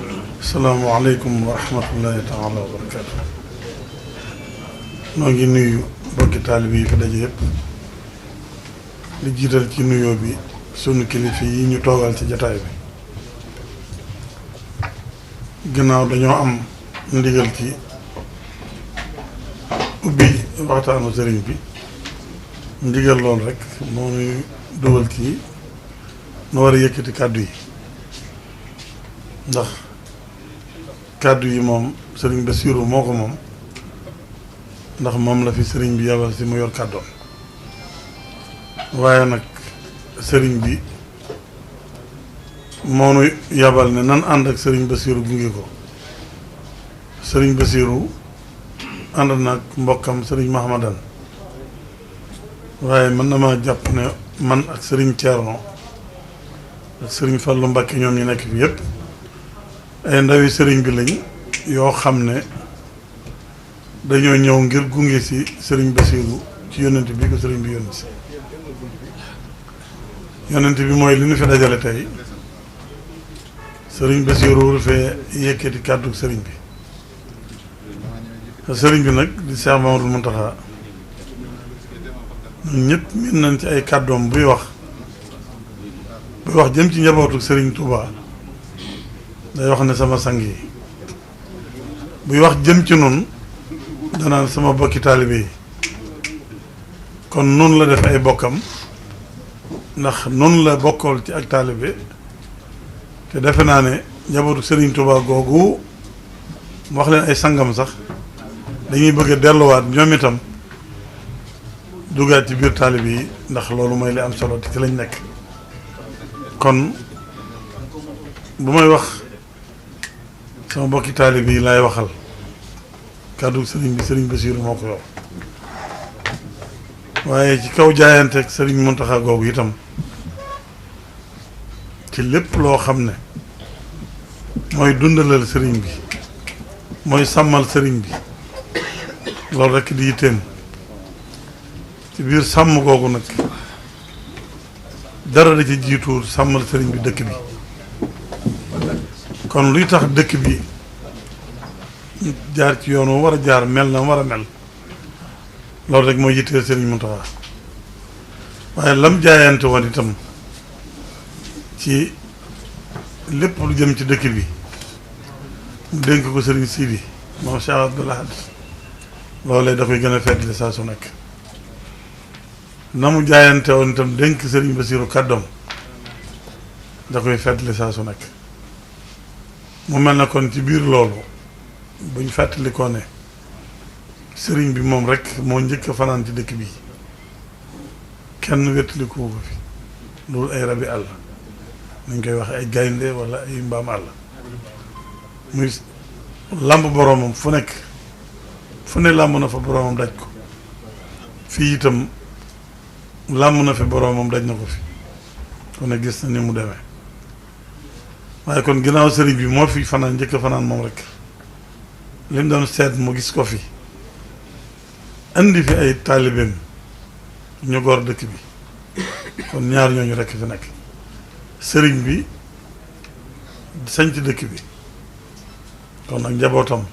asalaamaaleykum wa rahmatullahi taala wa barakaatu. noo ngi nuyu bokki taalibe yi fi daje yëpp di jiital ci nuyoo bi sunu kilifa yi ñu toogal ci jataay bi. gannaaw dañoo am ndigal ci ubbi waxtaanu sëriñ bi ndigal loolu rek moo ñuy dugal ci nu war a yëkkati kàddu yi ndax kàddu yi moom sëriñ Bassirou moo ko moom ndax moom la fi sëriñ bi yabal si mu yor kàddoom waaye nag sëriñ bi moo nu yabal ne nan ànd ak sëriñ Bassirou gunge ko sëriñ Bassirou ànd nag mbokkam sëriñ Mahamadan waaye mën na maa jàpp ne man ak sëriñ Thierno ak sëriñ Fallou Mbacké ñoom ñu nekk fi yëpp ay ndawi sëriñ bi lañ yoo xam ne dañoo ñëw ngir gunge si sëriñ Bassirou ci yonent bi ko sëriñ bi yónni si yonent bi mooy li ñu fi dajale tey sëriñ Bassirou fee yëkkati kàddu sëriñ bi sëriñ bi nag di Cheikh Mamadou Mountakha ñun ñëpp miin nañ ci ay kàddoom buy wax jëm ci njabootu sëriñ Touba day wax ne sama sang yi buy wax jëm ci nun danaan sama bokki taalibe yi kon nun la def ay bokkam ndax nun la bokkool ci ak taalibe te defe naa ne njabootu sëriñ Touba googu wax leen ay sangam sax dañuy bëgg a delluwaat ñoom itam dugaat ci biir taalibe yi ndax loolu mooy li am solo te ci lañ nekk kon bu may wax sama mbokki taalibe yi laay waxal kàddu sëriñ bi sëriñ Bassirou moo ko yor waaye ci kaw jaayanteeg sëriñ Mountakha googu itam ci lépp loo xam ne mooy dundalal sëriñ bi mooy sàmmal sëriñ bi loolu rekk di yitteem ci biir sàmm googu nag dara da ci jiitu sàmmal sëriñ bi dëkk bi kon luy tax dëkk bi jaar ci yoon wu war a jaar mel na war a mel loolu rek mooy yitteel sëriñ Mountakha waaye lam jaayante woon itam ci lépp lu jëm ci dëkk bi mu dénk ko sëriñ Sidi moom Cheikh Abdoul Ahad loolee da koy gën a feddali saa su nekk na mu jaayante woon itam dénk sëriñ Bassirou kàddoom da koy feddali saa su nekk mu mel na kon ci biir loolu buñ fàttalikoo ne sëriñ bi moom rek moo njëkk a fanaan ci dëkk bi kenn wettalikoo ko fi loolu ay rabi àll nañ koy waxe ay gaynde wala ay mbaam àll muy làmb boroomam fu nekk fu ne làmb na fa boroomam daj ko fii itam làmb na fi boroomam daj na ko fi kon ne gis na ni mu demee waaye kon ginnaaw sëriñ bi moo fi fanaan njëkk a fanaan moom rek li mu doon seet mu gis ko fi indi fi ay taalibeem ñu gor dëkk bi kon ñaar ñooñu rekk fi nekk sëriñ bi sañc dëkk bi kon ak njabootam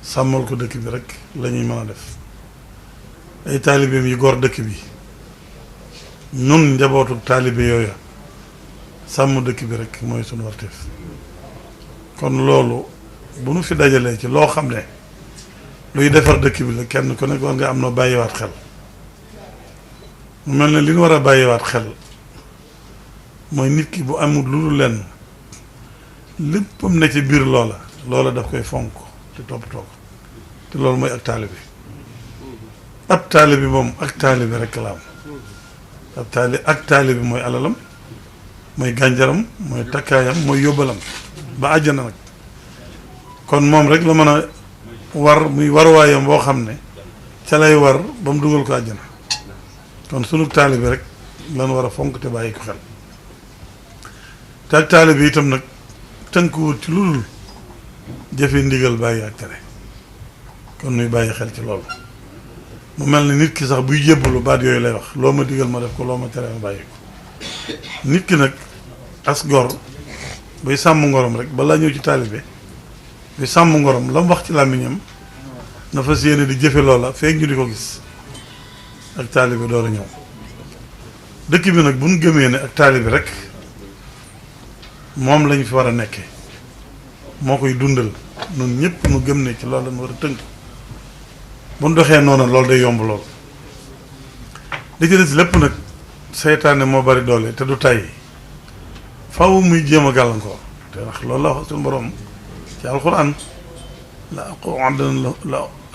sàmmal ko dëkk bi rek la ñuy mën a def ay taalibeem yi gor dëkk bi nun njabootu taalibe yooya sàmm dëkk bi rek mooy sunu warteef kon loolu bu nu fi dajalee ci loo xam ne luy defar dëkk bi la kenn ku nekk war nga am noo bàyyiwaat xel mu mel ne li ñu war a bàyyiwaat xel mooy nit ki bu amul lu dul lenn léppam ne ci biir loola daf koy fonk te toppatoo ko te loolu mooy ak taalibe ab taalibe moom ak taalibe rek la am ak taalibe mooy alalam mooy gànjaram mooy takkaayam mooy yóbbalam ba àjjana nag kon moom rek la mën a war muy waruwaayam boo xam ne ca lay war ba mu dugal ko àjjana kon sunu taalibe rek lan war a fonk te bàyyi ko xel te ak taalibe itam nag tënkuwut ci lu dul jëfe ndigal bàyyi ak tere kon nuy bàyyi xel ci loolu mu mel ne nit ki sax buy jébbalu baat yooyu lay wax loo ma digal ma def ko loo ma tere ma bàyyi ko nit ki nag as gor buy sàmm ngorom rek balaa ñëw ci taalibe bi sàmm ngorom la mu wax ci làmmiñam na fas yéene di jëfe loola feek ñu di ko gis ak taalibe door a ñëw dëkk bi nag bu ñu gëmee ne ak taalibe rek moom lañu fi war a nekkee moo koy dundal ñun ñëpp nu gëm ne ci loolu lañu war a tënk bu ñu doxee noonu loolu day yomb lool li ci des lépp nag seytaane moo bari doole te du tàyyi faw muy jéem a gàllankoor te ndax loolu la wax suñu borom ci alquran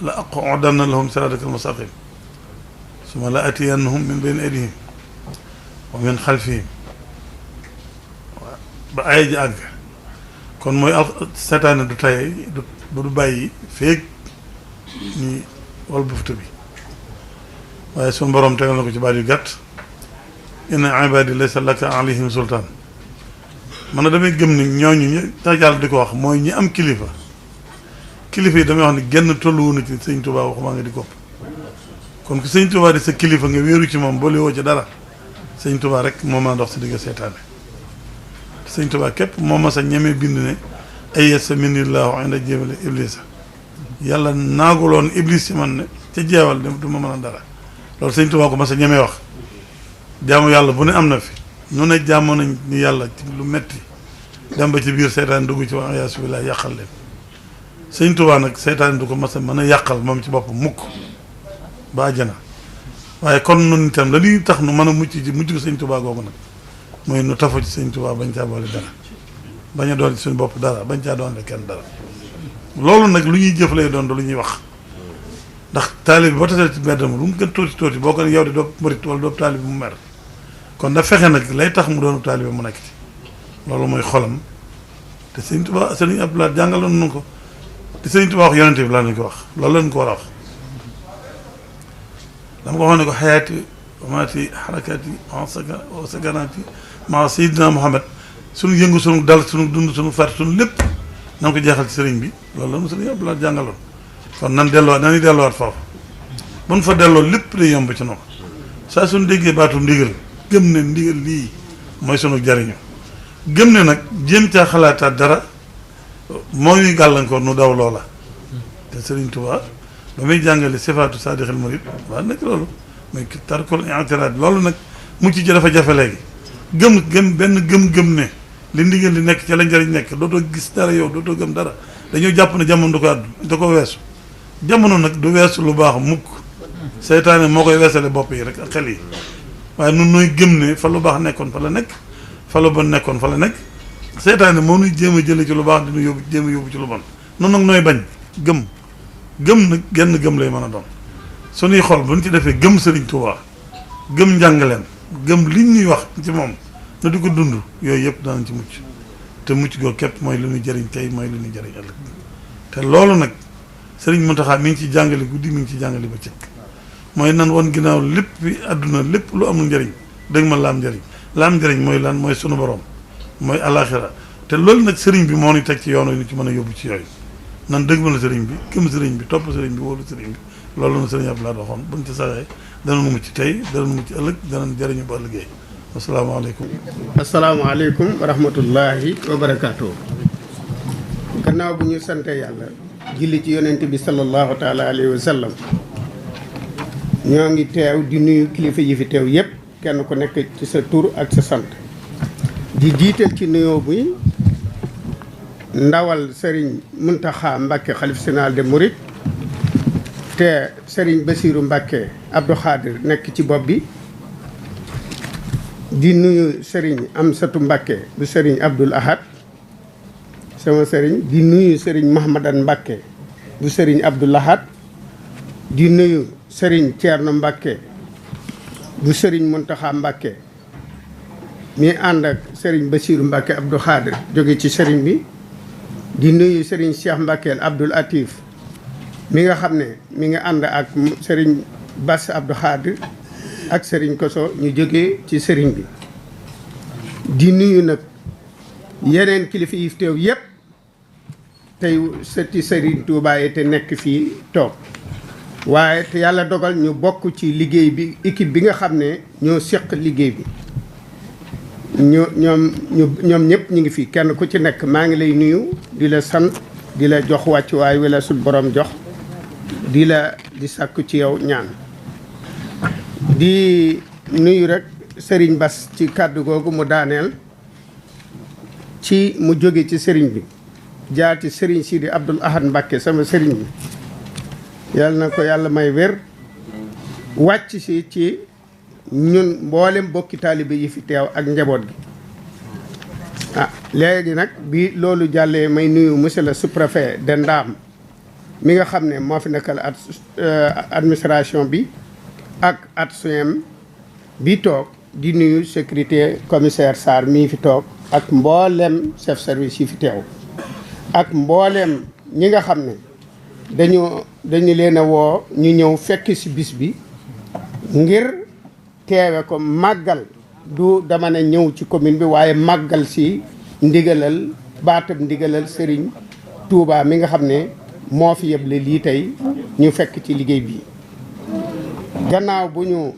la aqudanna lahum siraataka almustaqim summa la atiyannahum min bayni aydihim wa min xalfihim ba ay ji àgg kon mooy seytaane du tàyyi du bàyyi feeg ñi wal bufta bi waaye suñu borom tegal na ko ci baat yu gàtt inna ibadi laysa laka alayhim sultaan man na damay gëm ni ñooñu ñu tax yàlla di ko wax mooy ñi am kilifa yi damay wax ni genn tolluwu na ci sëñ Tuubaa waxumaa nga di kopp kon ku sëñ Tuubaa di sa kilifa nga wéeru ci moom boole woo ci dara sëñ Tuubaa rek moo mën a dox si digg seytaane sëñ Tuubaa képp moo ma sa ñemee bind ne ay sa minillahu inda jéemale iblisa yàlla naaguloon iblis ci man ne ca jeewal du ma mën a dara loolu sëñ Tuubaa ko ma sa ñemee wax jaamu yàlla bu ne am na fi nu ne jaamoo nañ ni yàlla ci lu metti dem ba ci biir seytaan dugg ci wax yaasu billaah yàqal leen sëñ Tuubaa nag seytaan du ko mas a mën a yàqal moom ci boppam mukk ba àjjana waaye kon nun itam la liy tax nu mën a mucc ci mucc ko sëñ Tuubaa googu nag mooy nu tafu ci sëñ Tuubaa bañ caa boole dara bañ a doon ci suñu bopp dara bañ caa doon kenn dara loolu nag lu ñuy jëf lay doon du lu ñuy wax ndax taalib bi boo tasee ci mbedd ma lu mu gën tuuti boo ko yow di doo murit wala doo taalib bi mu mer kon da fexe nag lay tax mu doonu taalibe mu nekk ci loolu mooy xolam te sëñ Tuubaa sëñ Abdoulaye jàngaloon nañu ko te sëñ Tuubaa wax yonente bi laa nañu ko wax loolu lañu ko war a wax dama ko wax ne ko xayaati wamaati xarakaati wa sakanaati maa Seydina Muhammad suñu yëngu suñu dal suñu dund suñu fàtt suñu lépp na ko jeexal ci sëriñ bi loolu la mu sëriñ Abdoulaye jàngaloon kon nañu delluwaat foofu bu ñu fa delloo lépp day yomb ci noonu saa suñu déggee baatu ndigal gëm ne ndigal lii mooy sunu jariñu gëm ne nag jéem caa xalaataat dara moo ñuy gàllankoor nu daw loola te Sëriñ Tuubaa ba muy jàngale sifaatu saadixil murid waa nekk loolu mooy tarkul i'tiraad loolu nag mucc ci dafa jafe léegi gëm ne li ndigal li nekk ca la njariñ nekk dootoo gis dara yow dootoo gëm dara dañoo jàpp ne jamono du ko àddu da ko weesu jamono nag du weesu lu baax mukk seytaane moo koy weesale bopp yi rek ak xel yi waaye nun nooy gëm ne fa lu baax nekkoon fa la nekk fa lu bon nekkoon fa la nekk seytaane moo nuy jéem a jële ci lu baax dinu yóbbu jéem a yóbbu ci lu bon noonu nag nooy bañ gëm nag genn gëm lay mën a doon suñuy xol bu ñu ci defee gëm Sëriñ Tuubaa gëm njàngaleem gëm liñ ñuy wax ci moom na di ko dund yooyu yëpp danañ ci mucc te mucc goo képp mooy li ñuy jëriñ tey mooy li ñuy jëriñ ëllëg te loolu nag Sëriñ Muntaxaa mi ngi ci jàngale guddi mi ngi ci jàngale bëccëg mooy nan woon ginnaaw lépp bi àdduna lépp lu amul njëriñ dëgg ma la am njëriñ mooy lan mooy sunu borom mooy alaxira te loolu nag sëriñ bi moo ñu teg ci yoon yi ñu ci mën a yóbbu ci yooyu nan dëgg ma la sëriñ bi gëm sëriñ bi topp sëriñ bi wóolu sëriñ bi loolu la sëriñ Abdoulaye waxoon buñ ci saxee danañ mucc tey danañ mucc ëllëg danañ jëriñu ba ëllëgee asalaamaaleykum. asalaamaaleykum wa rahmatullahi wa barakaatu. gannaaw bu ñu sante yàlla julli ci yonent bi sallallahu taala alayhi wa sallam ñoo ngi teew di nuyu kilifa yi fi teew yépp kenn ku nekk ci sa tur ak sa sant di jiital ci nuyoo bi ndawal Serigne Mountakha Mbacké xalif général des Mourides te Serigne Bassirou Mbacké Abdou Khadir nekk ci bopp bi di nuyu Serigne Amsatou Mbacké bu Serigne Abdoul Ahad sama Serigne di nuyu Serigne Mahamadan Mbacké bu Serigne Abdoul Ahad di nuyu Serigne Thierno Mbacké bu Serigne Mountakha Mbacké mi ànd ak Serigne Bassirou Mbacké Abdou Khadir jóge ci Serigne bi di nuyu Serigne Cheikh Mbacké Abdoul Atif mi nga xam ne mi nga ànd ak Serigne Bass Abdou Khadir ak Serigne Koso ñu jógee ci Serigne bi di nuyu nag yeneen kilifa yi fi teew yépp tey sëti Serigne Touba yi te nekk fii toog waaye te yàlla dogal ñu bokk ci liggéey bi équipe bi nga xam ne ñoo seq liggéey bi ñoom ñëpp ñu ngi fi kenn ku ci nekk maa ngi lay nuyu di la sant di la jox wàccuwaay wi la sul borom jox di sàkku ci yow ñaan di nuyu rek sëriñ Bass ci kàddu googu mu daaneel ci mu jóge ci sëriñ bi jaar ci sëriñ Sidi Abdoul Ahad Mbacké sama sëriñ bi yàlla na ko yàlla may wér wàcc si ci ñun mboolem bokki taalibe yi fi teew ak njaboot gi léegi nag bi loolu jàllee may nuyu monsieur le sous-préfet de Ndam mi nga xam ne moo fi nekkal administration bi ak adjoint bi toog di nuyu sécurité commissaire Sarr mii fi toog ak mboolem chef service yi fi teew ak mboolem ñi nga xam ne dañu leen a woo ñu ñëw fekk ci bis bi ngir teewe ko màggal du dama ne ñëw ci commune bi waaye màggal ci ndigalal baatab ndigalal Serigne Touba mi nga xam ne moo fi yeble lii tey ñu fekk ci liggéey bi gannaaw bu ñu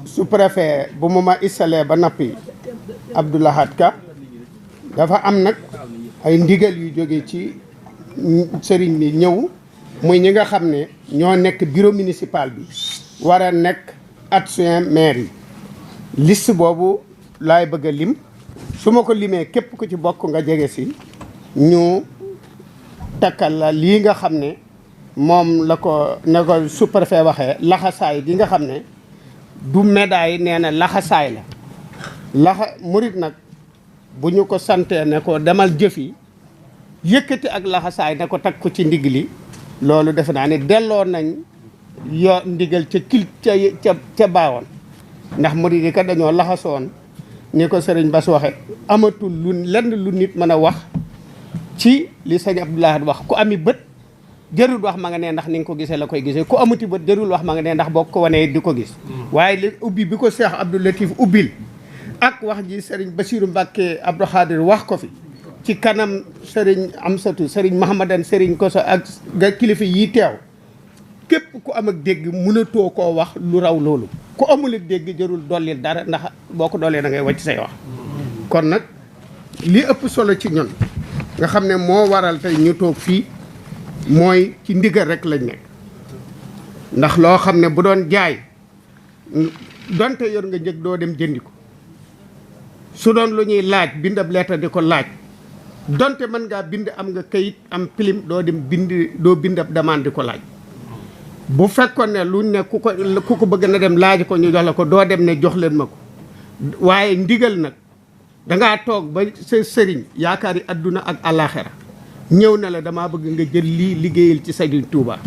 sous-préfet bu mu ma installé ba noppi Abdou Lahad Ka dafa am nag ay ndigal yu jóge ci sëriñ bi ñëw muy ñi nga xam ne ñoo nekk bureau municipal bi war a nekk adjoint maire yi liste boobu laay bëgg a lim su ma ko limee képp ku ci bokk nga jege si ñu takkal la lii nga xam ne moom la ko sous-préfet waxee laxasaay gi nga xam ne du médaille nee na laxasaay la murit nag bu ñu ko santee ne ko demal jëfi yëkkati ak laxasaay ne ko tag ko ci ndigg li loolu defe naa ne delloo nañ yo ndigal ca baawoon ndax murit yi kat dañoo laxasoon ni ko sëriñ Bass waxe amatul lenn lu nit mën a wax ci li sëñ Abdou Lahad wax ku ami bët jërul wax ma nga ne ndax ni nga ko gisee la koy gisee ku amuti bët jërul wax ma nga ne ndax boo ko wanee di ko gis waaye li ubbi bi ko Cheikh Abdou Latif ubbil ak wax ji sëriñ Bassirou Mbacké Abdou Khadir wax ko fi ci kanam sëriñ Amsatou sëriñ Mahamadan sëriñ Koso ak ga kilifa yi teew képp ku am ak dégg mënatoo koo wax lu raw loolu ku amul ak dégg jërul dollil dara ndax boo ko dollee da ngay wàcc say wax kon nag li ëpp solo ci ñun nga xam ne moo waral tey ñu toog fii mooy ci ndigal rek lañ nekk ndax loo xam ne bu doon jaay donte yor nga njëg doo dem jëndi ko su doon lu ñuy laaj bindab lettre di ko laaj donte mën ngaa bind am nga kayit am pilim doo bindab demande di ko laaj bu fekkoon ne lu ne ku ko bëgg na dem laaj ko ñu jox la ko doo dem ne jox leen ma ko waaye ndigal nag dangaa toog ba sa sëriñ yaakaari adduna ak àllaaxira ñëw na la damaa bëgg nga jël lii liggéeyal ci Sëriñ Tuuba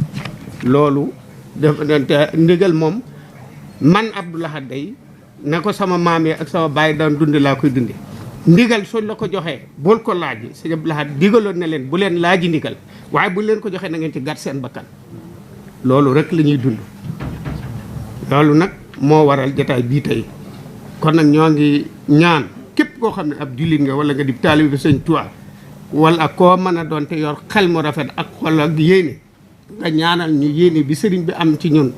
loolu def ndigal moom man Abdou Lahad day ne ko sama maam yi ak sama baay daan dundi laa koy dundi ndigal suñ la ko joxee bul ko laaj Sëriñ Abdou Lahad digaloon na leen bu leen laaji ndigal waaye bu leen ko joxee na ngeen ci gàtt seen bakkan loolu rek la ñuy dund loolu nag moo waral jotaay bii tey kon nag ñoo ngi ñaan képp koo xam ne ab jullit nga wala nga di taalibe Sëriñ Tuuba wala koo mën a doon te yor xel mu rafet ak xol ak yéene nga ñaanal ñu yéene bi sëriñ bi am ci ñun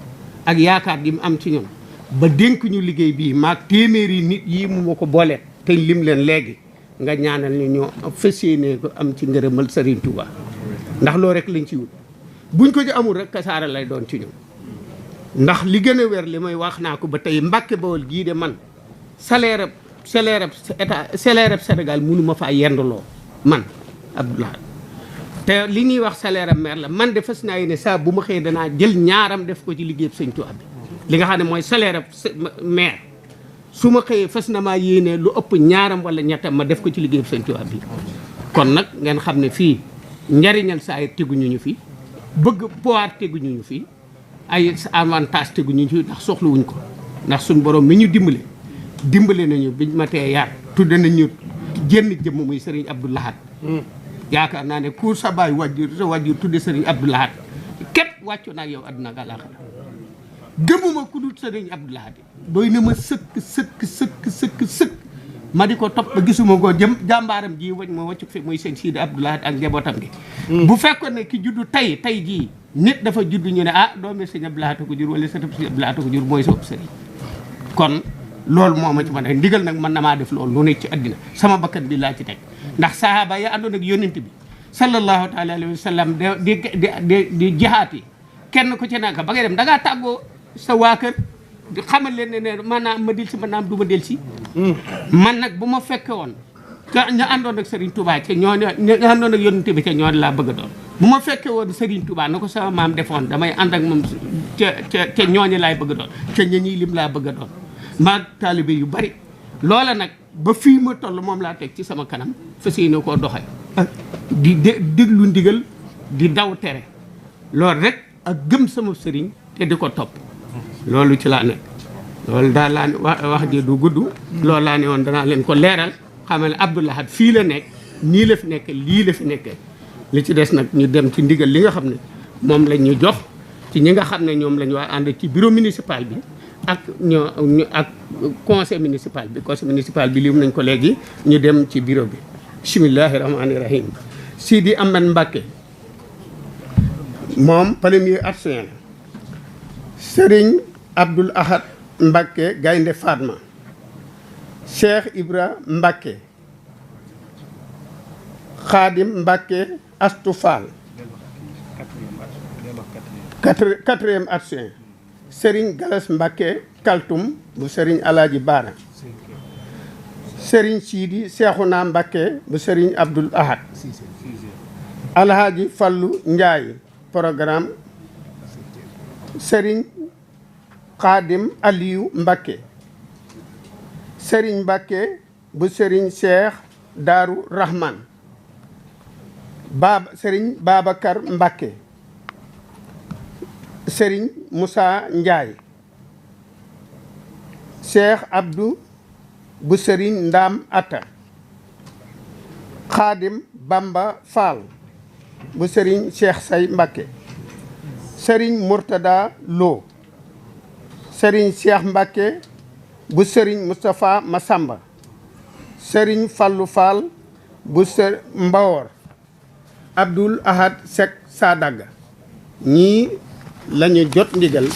ak yaakaar gi mu am ci ñun ba dénk ñu liggéey bii maag téeméeri nit yi mu ma ko booleet te lim leen léegi nga ñaanal ñu ñoo fas yéene ko am ci ngërëmal Sëriñ Tuuba ndax loolu rek lañ ci wut buñ ko ci amul rek kasaara lay doon ci ñun ndax li gën a wér li may wax naa ko ba tey Mbàkke Bawol gii de man salaire Sénégal mënu ma faa yendaloo man Abdou Lahad te li ñuy wax salaire maire la man de fas naa yéene saa bu ma xëyee danaa jël ñaaram def ko ci liggéeyub Sëñ Tuubaa bi li nga xam ne mooy salaire maire su ma xëyee fas na maa yéene lu ëpp ñaaram wala ñettam ma def ko ci liggéeyub Sëñ Tuubaa bi kon nag ngeen xam ne fii njariñal saa yi teguñu ñu fi bëgg pouvoir teguñu ñu fi ay avantage teguñu ñu fi ndax soxlawuñ ko ndax suñ borom mi ñu dimbale nañu biñ ma tee yar tudde nañu génn jëmm muy Serigne Abdou Lahad yaakaar naa ne ku sa baay wàjjur sa wàjjur tudde Serigne Abdou Lahad képp wàccu naa ak yow àdduna ak àllaaxira gëmuma ku dul Serigne Abdou Lahad doy na ma sëkk ma di ko topp ba gisuma ko jàmbaaram ji wañ ma wàccu fi muy seen Sidi Abdou Lahad ak njabootam gi bu fekkoon ne ki juddu tey jii nit dafa juddu ñu ne doomi Serigne Abdou Lahad ko jur wala sëtëb Serigne Abdou Lahad ko jur mooy sa sëriñ kon loolu moo ma ci mën a ndigal nag mën na maa def loolu lu ne ci àddina sama bakkan bi laa ci teg ndax sahaaba ya àndoon ak yonent bi sallallahu taala alayhi wa sallam di jihaat yi kenn ku ci nekk ba ngay dem da ngaa tàggoo sa waa kër xamal leen ne maanaam ma del si maanaam du ma del si man nag bu ma fekke woon ñu àndoon ak Serigne Touba ca ñooñu ñu àndoon ak yonent bi ca ñooñu laa bëgg a doon bu ma fekke woon Serigne Touba na ko sama maam defoon damay ànd ak moom ca ñooñu laay bëgg a doon ca ña ñuy lim laa bëgg a doon maag taalibe yu bari loola nag ba fii ma toll moom laa teg ci sama kanam fas yéene koo doxee di déglu ndigal di daw tere loolu rek ak gëm sama sëriñ te di ko topp loolu ci laa nekk loolu daal laa ne wax ji du gudd loolu laa ne woon danaa leen ko leeral xamal ne Abdou Lahad fii la nekk nii la fi nekk lii la fi nekkee li ci des nag ñu dem ci ndigal li nga xam ne moom lañ ñu jox ci ñi nga xam ne ñoom la ñu war ànd ci bureau municipal bi ak ak conseil municipal bi lim nañ ko léegi ñu dem ci bureau bi bismillahi rahmaani rahim Sidi Ahmed Mbacké moom premier adjoint la Serigne Abdoul Ahad Mbacké Gaynde Fatma Cheikh Ibra Mbacké Khadim Mbacké Astou Fall quatrième adjoint Serigne Galas Mbacké Kaltum bu Serigne Alaaji Baara Serigne Sidi Cheikhouna Mbacké bu Serigne Abdoul Ahad Alhaji Fallou Ndiaye programme Serigne Khadim Aliou Mbacké Serigne Mbacké bu Serigne Cheikh Darou Rahman Serigne Babacar Mbacké Serigne Moussa Ndiaye Cheikh Abdou bu Serigne Ndam Atta Khadim Bamba Fall bu Serigne Cheikh Say Mbacké Serigne Mourtada Lo Serigne Cheikh Mbacké bu Serigne Moustapha Massamba Serigne Fallou Fall bu Mbawor Abdoul Ahad Seck Sadaga ñii lañu jot ndigal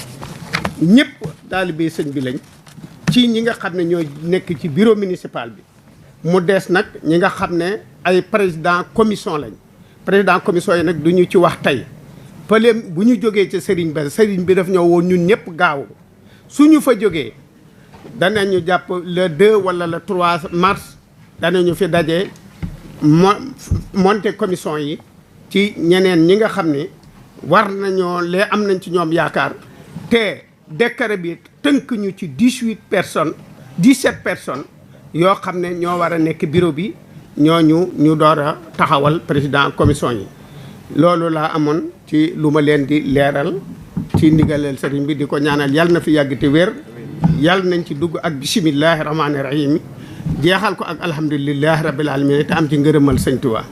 ñëpp taalibe sëñ bi lañ ci ñi nga xam ne ñoo nekk ci bureau municipal bi mu des nag ñi nga xam ne ay président commission lañ président commission yi nag du ñu ci wax tey pële bu ñu jógee ci sëriñ bi daf ñoo woon ñun ñëpp gaaw suñu fa jógee danañu jàpp le 2 wala le 3 mars danañu fi daje monter commission yi ci ñeneen ñi nga xam ne war nañoo lee am nañ ci ñoom yaakaar te décret bi tënk ñu ci 17 personnes yoo xam ne ñoo war a nekk bureau bi ñu door a taxawal président commission yi loolu laa amoon ci lu ma leen di leeral ci ndigaleel sëriñ bi di ko ñaanal yàlla na fi yàgg te wér yàlla nañ ci dugg ak bisimillahi rahmaani rahim jeexal ko ak alhamdulilahi rabbil alamin te am ci ngërëmal sëñ Tuubaa